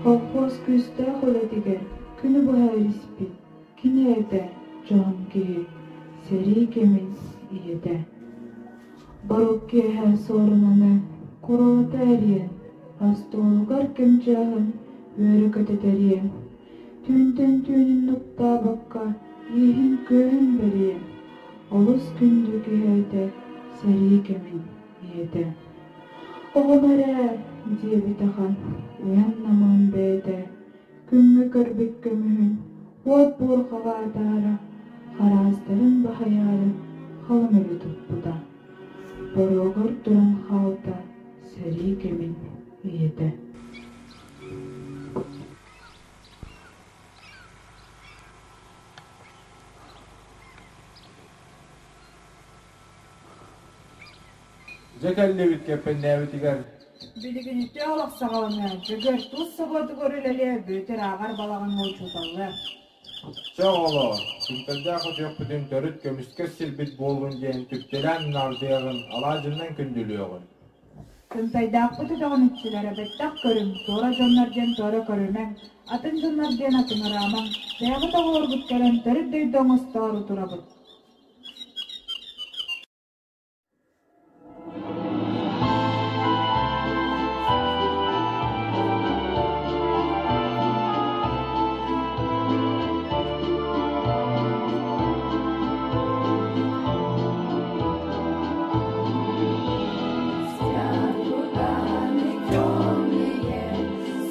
Холкуос күүстээх үлэтигэр күнү быһа эриспит кини этэ дьоһун киһи, сэрии кэмин ийэтэ. Борук киэһэ суорунаны курулата эриэн, остуолугар кэмчээһин үөрэ-көтө тэриэн, түүнтэн түүнүн нуктаабакка ииһин-күөһүн бэриэн, олус күндү киһи этэ сэрии кэмин ийэтэ. Оҕом эрэ, диэбитэ хан, уйан намыын бэйэтэ, күҥҥэ көрбүт көмүһүн уот буурҕаҕа атаара, хараастарын баһыйаары халыҥ өлү туппута. Боруогар туран хаалта сэрии кэмин ийэтэ. Дьэ кэллибит кэппэннээбитигэр Билигин үтүө олох саҕаланыа, Дьөгүөр туус собуотугар үлэлиэ, Бүөтүр ааҕар балаҕаҥҥа учууталлыа. Чэ оҕолоор, Күнтэрдээх өтүөхпүтүн төрүт көмүскэс сирбит буоллун диэн түптэлээн наардыаҕын, алаадьыннан күндүлүөҕүн. Кынтайдаахпыт өтөҕүн иччилэрэ бэттэх көрүҥ, туора дьоннор диэн туора көрүмэҥ, атын дьоннор диэн атыҥыраамаҥ, бэйэҕит оҕолоргут кэлэн төрүт дойду оҥостоору турабыт.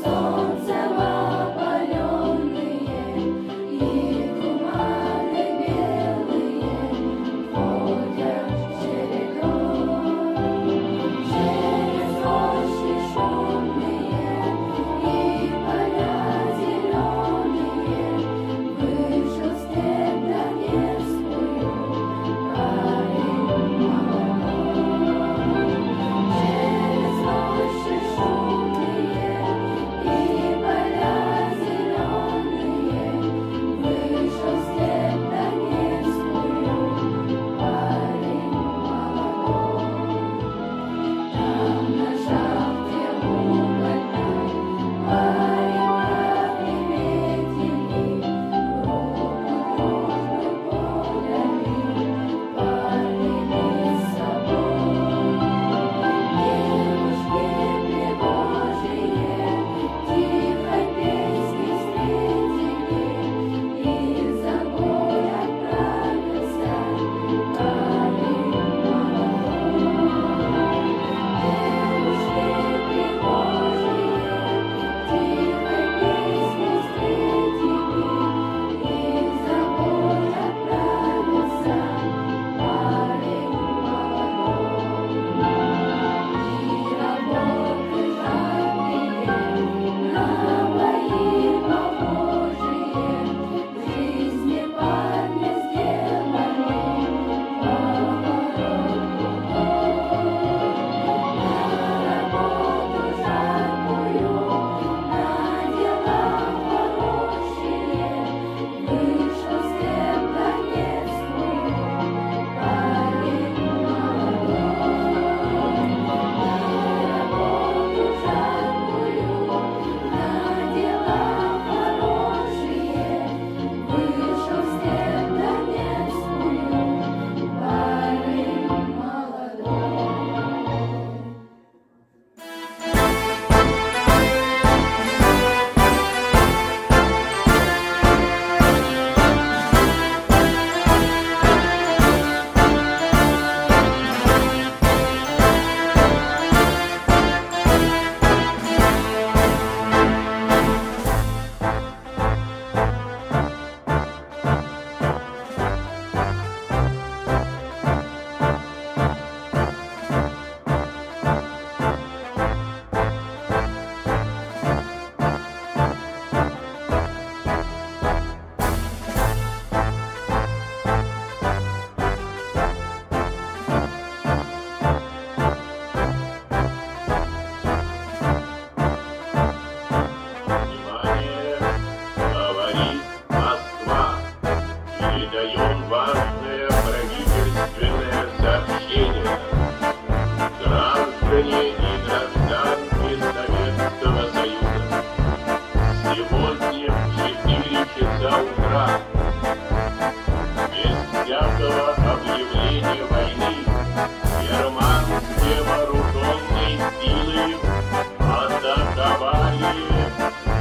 Солнцем опаленные и туманы белые.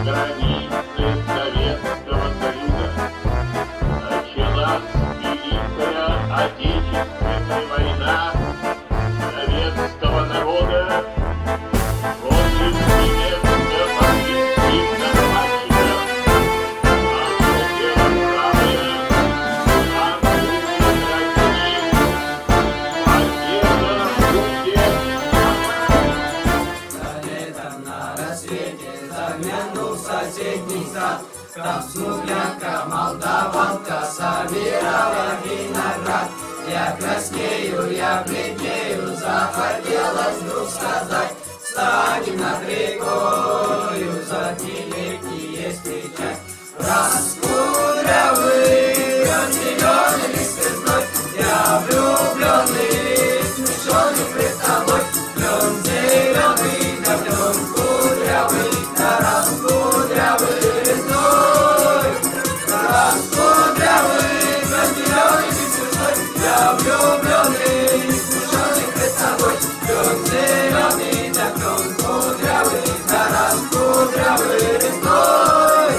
Границы Советского Союза. Началась Великая Отечественная война советского народа против немецко-фашистских захватчиков. Наше дело правое, нам будет России. Победа будет за нами! Летом на рассвете заглянул в соседний сад. Там смуглянка, молдаванка собирала виноград. Я краснею, я бледнею, захотелось вдруг сказать: встанем над рекою, за дни летние встречать. Раскудрявый, клен зеленый, лист я влюбленный, смущенный пред тобой. Клен зеленый, да клен кудрявый, да раскудрявый резной. Раскудрявый, клен зеленый, лист я влюбленный, смущенный пред тобой. Клен зеленый, да клен кудрявый, да раскудрявый резной.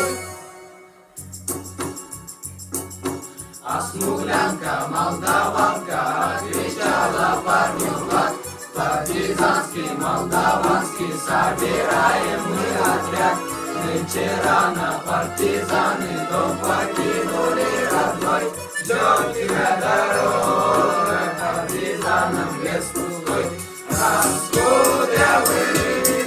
А смуглянка, молдаванка отвечала парню Влад: партизанский, молдаванский, собираем мы отряд. Нынче рано партизаны дом покинули родной. Ждет тебя дорога, партизанам лес пустой. Раскудрявый,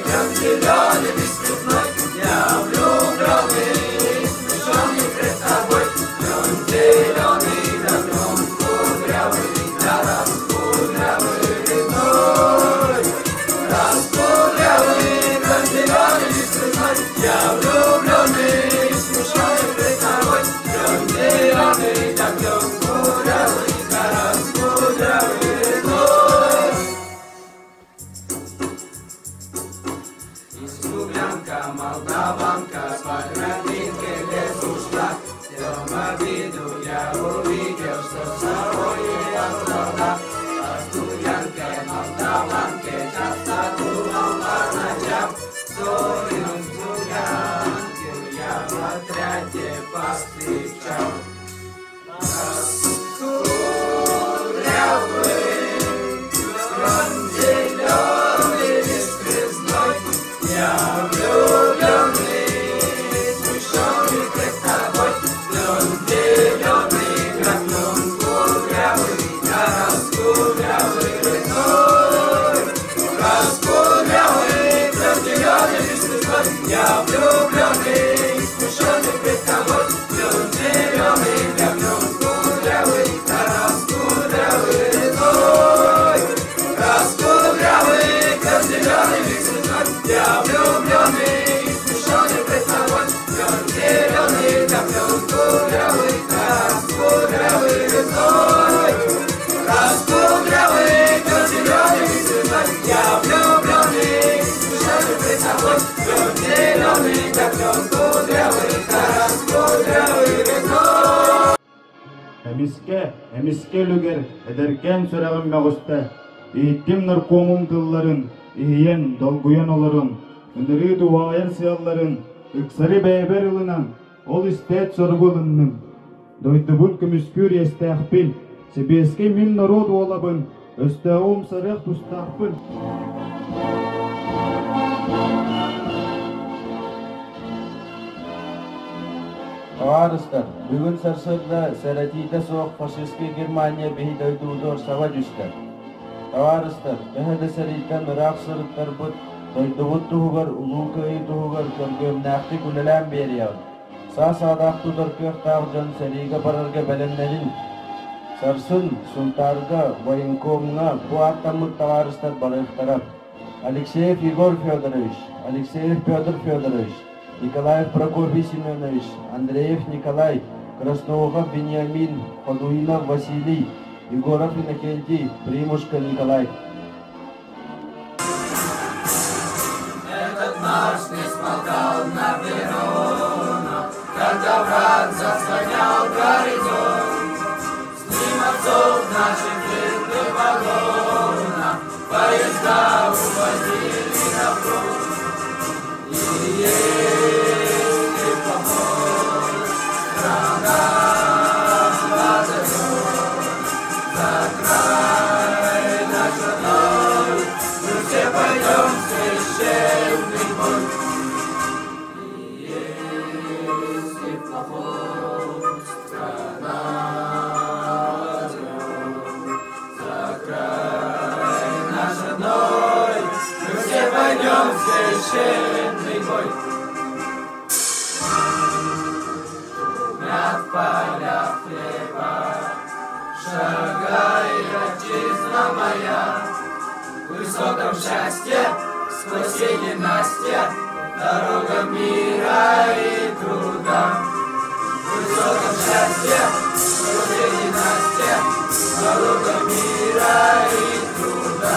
клен зеленый, бесцветной, я влюбленный, смущенный пред тобой. Клен зеленый, да клен кудрявый, да раскудрявый резной. Раскудрявый, клен зеленый, бесцветной, я влюбленный, смущенный пред тобой. Клен зеленый, да клен кудрявый, да раскудрявый резной. И смуглянка, молдаванка с тропинки в лес ушла. В том обиду я увидел, что с собой я брала. А смуглянкой, молдаванке часто думал по ночам. Свою смуглянку я в отряде повстречал. Раскудрявый, клен зеленый, лист я влюбленный, смущенный пред тобой. Клен зеленый, да клен кудрявый, да раскудрявый резной. Раскудрявый, клен зеленый, лист я влюбленный, смущенный пред тобой. Клен зеленый, да клен кудрявый, да раскудрявый резной. Раскудрявый, клен зеленый, лист я влюбленный, смущенный пред тобой. Клен зеленый, да клен кудрявый, да раскудрявый резной. Раскудрявый, клен зеленый, лист я влюбленный, смущенный пред тобой. Клен зеленый, да клен кудрявый, да раскудрявый резной. Эмискэ, эмискэ үлүгэр, эдэркээн сүрэҕим мөҕүстэ, иһиттим наркомум тылларын, иһийэн, долгуйан олорон, ынырыы туһаайар сыалларын, ыксары бэйэбэр ылынан, ол истээт соругу ылынным. Дойдубун көмүскүүр иэстээхпин, сэбиэскэй мин норуот уолабын, өстөөҕү умсарыах тустаахпын. Табаарыстар, бүгүн сарсыарда сэрэтиитэ суох фашистскай Германия биһи дойдубутугар саба түстэ. Табаарыстар, төһө да сэрииттэн ыраах сырыттарбыт, дойдубут туһугар, улуу кыайыы туһугар күргүөмнээхтик үлэлээн биэриэҕин. Саа-саадаах тутар кыахтаах дьон сэриигэ барарга бэлэмнэнин. Сарсын Сунтаарга, военкомҥа бу ааттаммыт табаарыстар барыахтара. Алексеев Егор Федорович, Алексеев Петр Федорович, Николаев Прокопий Семенович, Андреев Николай, Красноухов Вениамин, Ходуинов Василий, Егоров Иннокентий, Примушка Николай. Этот марш не смолкал на перронах, когда враг заслонял горизонт. С ним отцов наших длинных вагонах поезда увозили на фронт. И счастье, сквозь все ненастья, дорога мира и труда. В высоком счастье, сквозь все ненастья, дорога мира и труда.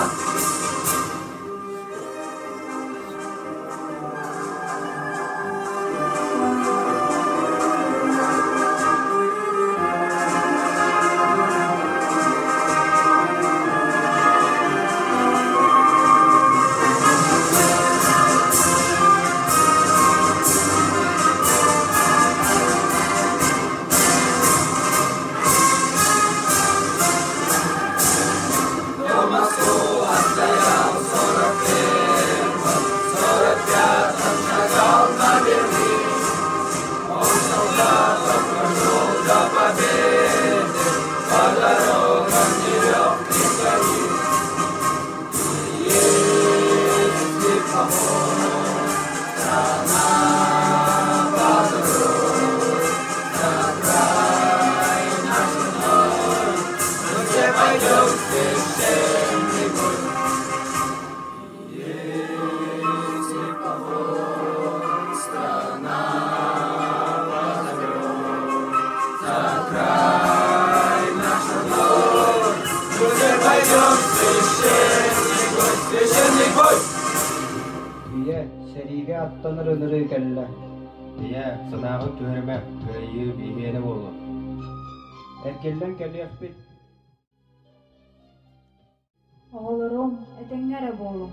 Ийэ, сэриигэ аттанар ынырыы кэллэ. Ийэ, санааҕын түһэримэ, кыайыы биһиэнэ буолуо. Эргиллэн кэлиэхпит. Оҕолорум, этэҥҥэ эрэ буолуҥ.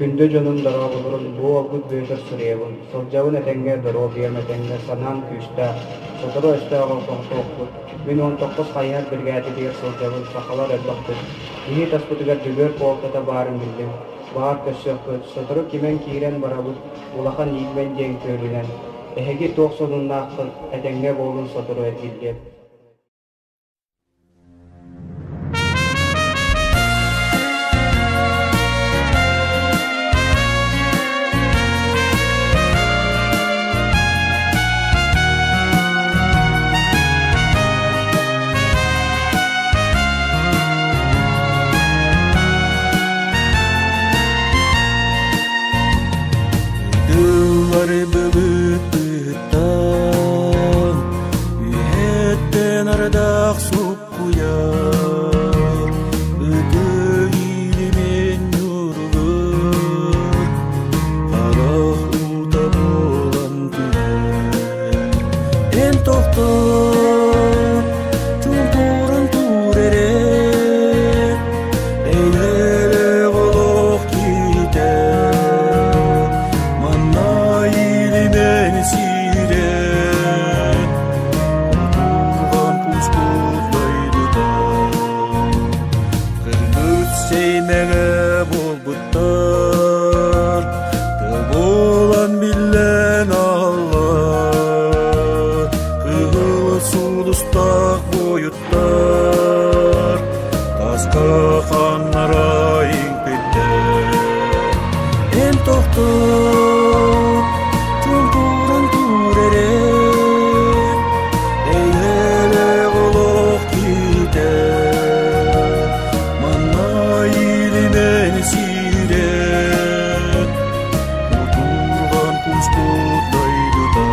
Күндү дьонум дорооболорун, бу уолгут Бүөтүр суруйабын, сылдьабын этэҥҥэ, доруобуйам этэҥҥэ, санаам күүстээх, сотору өстөөх оҥоһуохпут. Мин 19 хайыһар биригээдэтигэр сылдьабын, сахалар элбэхпит. Биһи таспытыгар Дьөгүөр буолтата баарын биллим. Баҕар көрсүөхпүт, сотору кимэн киирэн барабыт, Улахан Иилмэн диэн күөлүнэн. Эһиги туох сонуннааххыт, этэҥҥэ буолун сотору эргиллиэм. Дыллары былыттан, Үйэттэн ардах суккуйар, Ытык илимин ньургун, Харах уута буолан түһэр. Эн тохтоо, чуумпуран тур эрэ, Эйэлээх олох киирдэ, Манна илимэн сирэ, Кутурган куспут дойдута, Кыргыт сеймэгэ буолбуттар, Тыл буолан биллэн аллар, Кыһыл сулустаах буойуттар, Таска ханнара иҥпиттэр. Эн тохтоо, чуумпуран тур эрэ, Эйэлээх олох киирдэ, Манна илимэн сирэ, Кутурган куспут дойдута.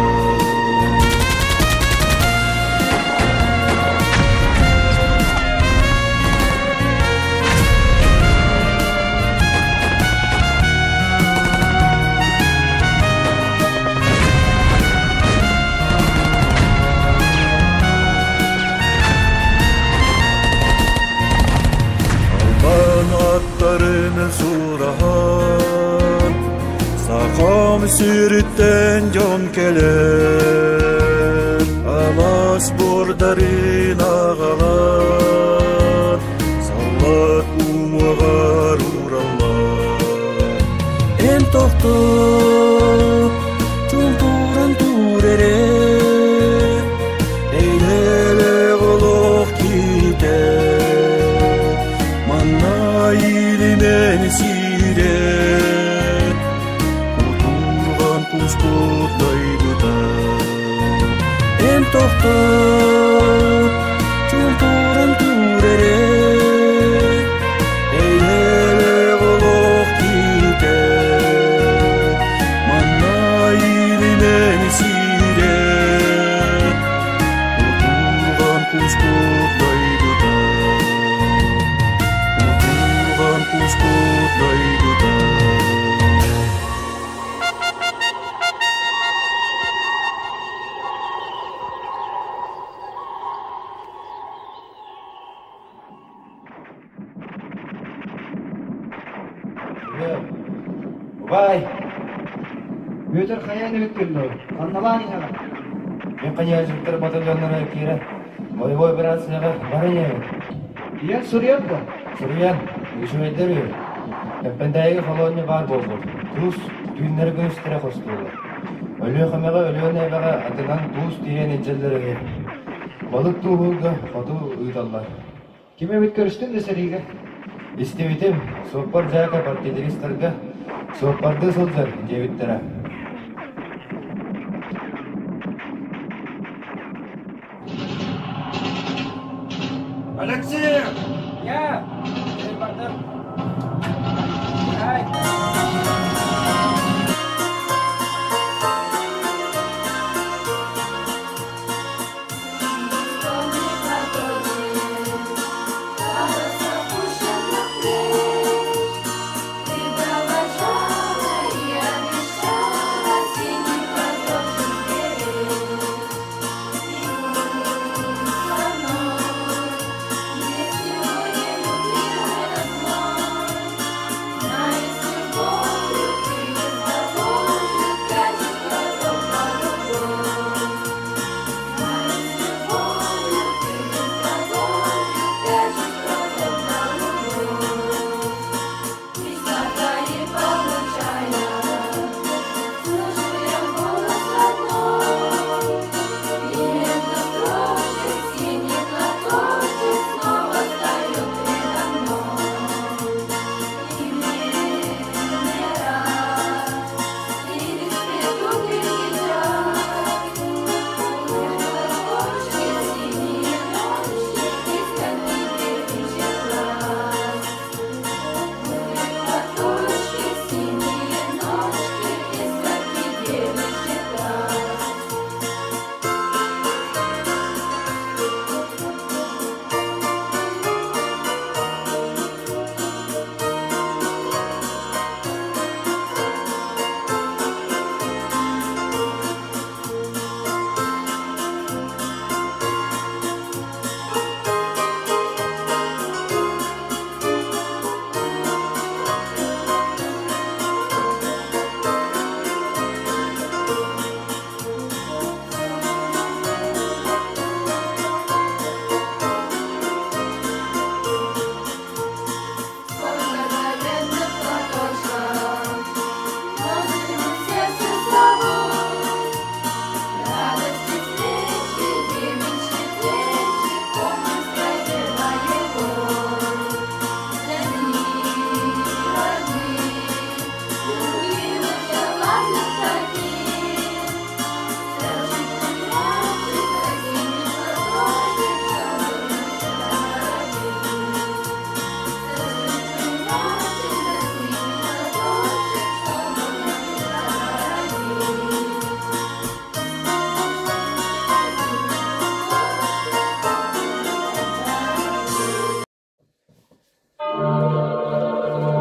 Албан аттарын сураһан, Сахам сириттэн дьон кэлэр. Таас буордарын аҕалан, саллаат уҥуоҕар уураллар. Эн тохтоо, чуумпуран тур эрэ, эйэлээх олох киирдэ, манна илимэн сиирэ, кутурҕан куспут дойдута. Эн тохтоо, чуумпуран тур эрэ, эйэлээх олох киирдэ, манна илимэн сиирэ, кутурҕан куспут дойдута, кутурҕан куспут дойдута. Убай! Бүөтүр хайаан эбит күннү? Ханналаан иһэҕин? Мин хайааччыттар батальоннара киирэн, боевой операцияҕа баран иһэбин. Ийэн суруйар дуо? Суруйан, үчүгэйдэр үһү. Кэппэндээйигэ холуонньа баар буолбут. Туус түүннэри күнүстэрэ хостууллар. Өлүөхүмэҕэ Өлүөнэ эбэҕэ атынан туус тиийэн илдьэллэр үһү. Балык тууһуурга хоту ыыталлар. Ким эбит көрүстүн да сэриигэ? Истибитим, суоппар Дьаакап артиллеристарга суоппардыы сылдьар диэбиттэрэ. Алексеев! Я! Бардым. Ай!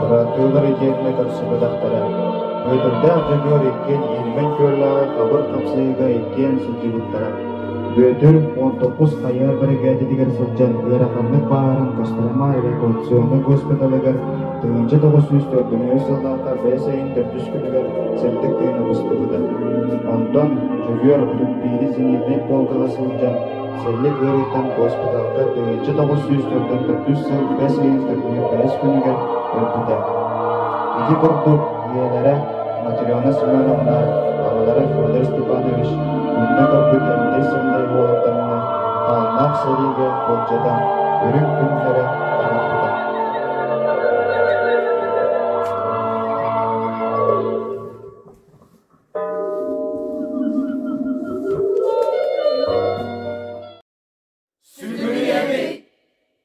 Бырааттыылар итиэннэ көрсүбэтэхтэрэ. Бүөтүрдээх Дьөгүөр иккиэн Иирбэҥ күөллээҕи хабыр хапсыһыыга иккиэн сылдьыбыттара. Бүөтүр 19 хайа биригээдэтигэр сылдьан ыараханнык бааһыран Кострома эвакуационнай госпиталыгар 1904 сыллаахха бэс ыйын төрдүс күнүгэр сырдык тыына быстыбыта. Онтон Дьөгүөр 31 зенитнэй полкаҕа сылдьан сэллик ыарыыттан госпиталга 1944 сыл бэс ыйын 45 күнүгэр өлбүтэ. Ити курдук ийэлэрэ Матрена Семеновна, аҕалара Федор Степанович күннэ көрбүт эмдэй-сэмдэй уолаттарынан хааннаах сэриигэ былдьатан үрүҥ күннэрэ аһарбыта.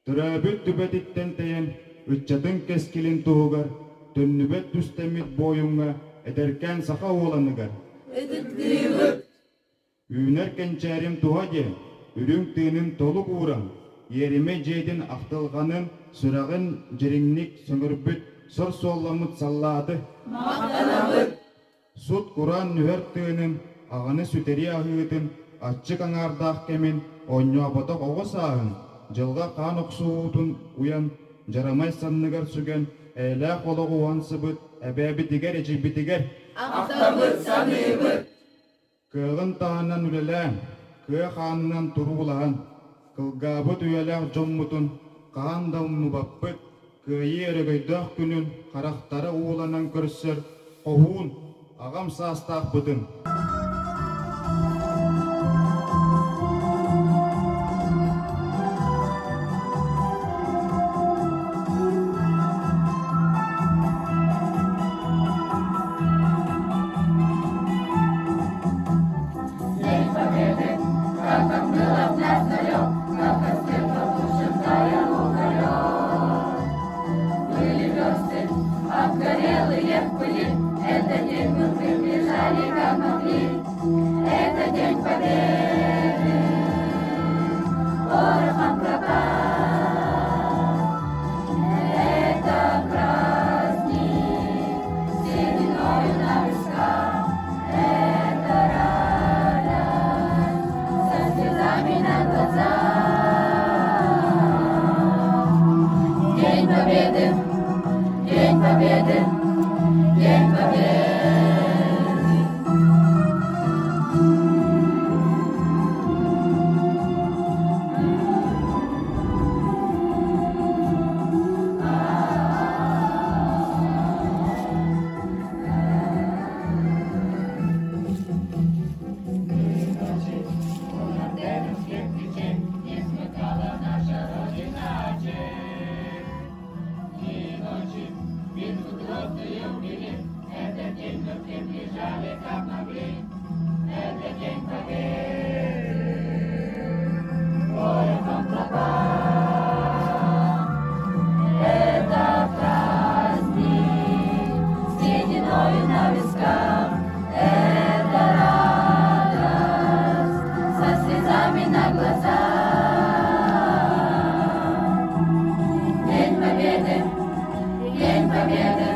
Төрөөбүт түбэтиттэн тэйэн, ыччатын кэскилин туһугар төннүбэт түстэммит буойуҥҥа эдэркээн саха уоланыгар Ытыктыыбыт! Үүнэр кэнчээрим туһа диэн, үрүҥ тыынын толук ууран, иэримэ дьиэтин ахтылҕанын сүрэҕин дьириҥник сөҥөрбүт сор суолламмыт саллааты Махтанабыт! Сут-кураан нүһэр тыынын, аҕаны сүтэрии аһыытын, аччык аҥаардаах кэмин, оонньооботох оҕо сааһын, дьылҕа хаан охсуһуутун уйан, дьарамай санныгар сүгэн, эйэлээх олоҕу уһансыбыт эбээбитигэр-эдьиийбитигэр Ахтабыт, саныыбыт! Кыаҕын таһынан үлэлээн, кыа хаанынан туруулаһан, кылгаабыт үйэлээх дьоммутун хаһан да умнубаппыт, Кыайыы өрөгөйдөөх күнүн харахтара ууланан көрсөр хоһуун аҕам саастаахпытын День Победы, как там было в нас далек, как рассвет потушим Были версты, обгорелые в пыли, этот день мы приближали, как могли. Это День Победы, порохом пропах. Это праздник, сединою на висках. Это радость со слезами на глазах. День Победы, День Победы, День Победы. Не смыкала наша Родина очей. Дни и ночи битву грозную вели, этот день мы приближали, как могли. Это День Победы, порохом пропах. Это праздник с сединою на висках. Это радость со слезами на глазах. День Победы, День Победы,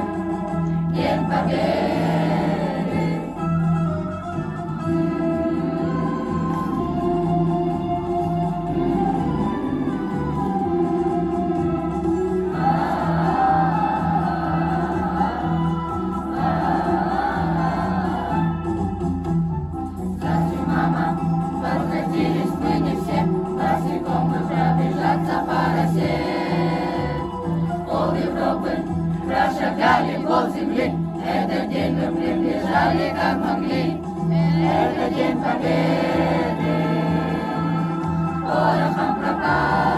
День Победы. Здравствуй, мама, возвратились мы не все, босиком мы пробежаться по росе. Пол Европы прошагали, пол земли, этот день мы приближали, как могли. Это День Победы, порохом пропах.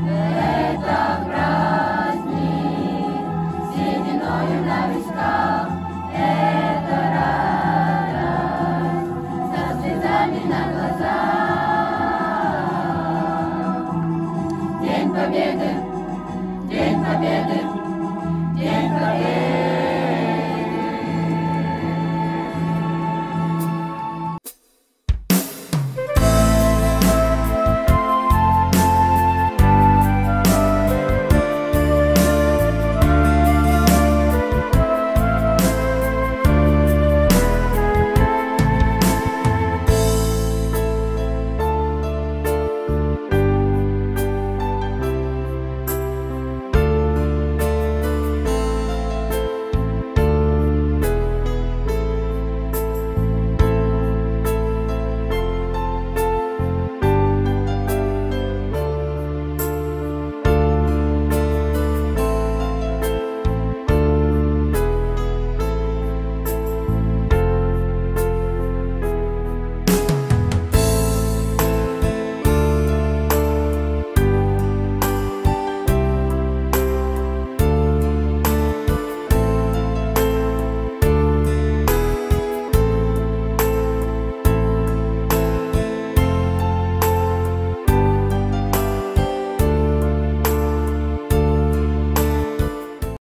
Это праздник с сединою на висках. Это радость со слезами на глазах. День Победы, День Победы,